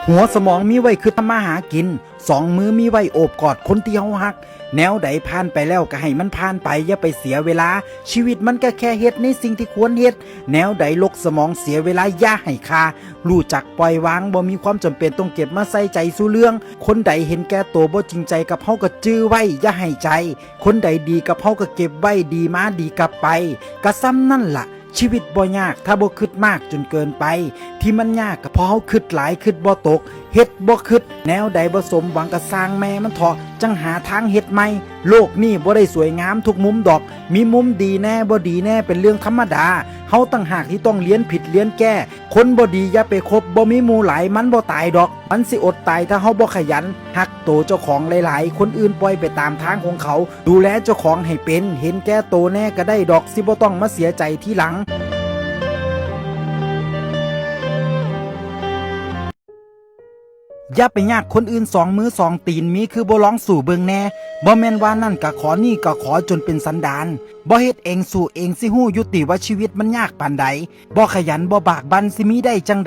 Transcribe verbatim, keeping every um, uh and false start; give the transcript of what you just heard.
หัวสมองมีไว้คือทำมาหากิน สองมือมีไว้โอบกอดคนที่เฮาฮัก แนวใดผ่านไปแล้วก็ให้มันผ่านไป อย่าไปเสียเวลา ชีวิตมันก็แค่เฮ็ดในสิ่งที่ควรเฮ็ด แนวใดลกสมองเสียเวลาอย่าให้ค่า รู้จักปล่อยวาง บ่มีความจำเป็นต้องเก็บมาใส่ใจสู่เรื่อง คนใดเห็นแก่ตัวบ่จริงใจกับเฮาก็จื่อไว้ อย่าให้ใจ คนใดดีกับเฮาก็เก็บไว้ ดีมาดีกลับไป กะส่ำนั่นล่ะ ชีวิตบ่ยากถ้าบ่คิดมากจนเกินไป ที่มันยากก็เพราะเฮาคิดหลายคิดบ่ตก เฮ็ดบ่คิด แนวใดบ่สมหวังก็ซ่างแม่มันเถาะ จั่งหาทางเฮ็ดใหม่ โลกนี้บ่ได้สวยงามทุกมุมดอก มีมุมดีแน่บ่ดีแน่เป็นเรื่องธรรมดา เฮาต่างหากที่ต้องเรียนผิดเรียนแก้ คนบ่ดีอย่าไปคบ บ่มีหมู่หลายมันบ่ตายดอก มันสิอดตายถ้าเฮาบ่ขยัน ฮักโตเจ้าของหลายๆ คนอื่นปล่อยไปตามทางของเขา ดูแลเจ้าของให้เป็น เห็นแก่โตแน่ก็ได้ดอก สิบ่ต้องมาเสียใจทีหลัง อย่าไปยากคนอื่นสองมือสองตีน มีคือบ่ลองสู้เบิ่งแน่ บ่แม่นว่านั่นก็ขอ นี่ก็ขอจนเป็นสันดาน บ่เฮ็ดเองสู้เอง สิฮู้อยู่ติว่าชีวิตมันยากปานใด บ่ขยันบ่บากบั่น สิมีได้จั่ง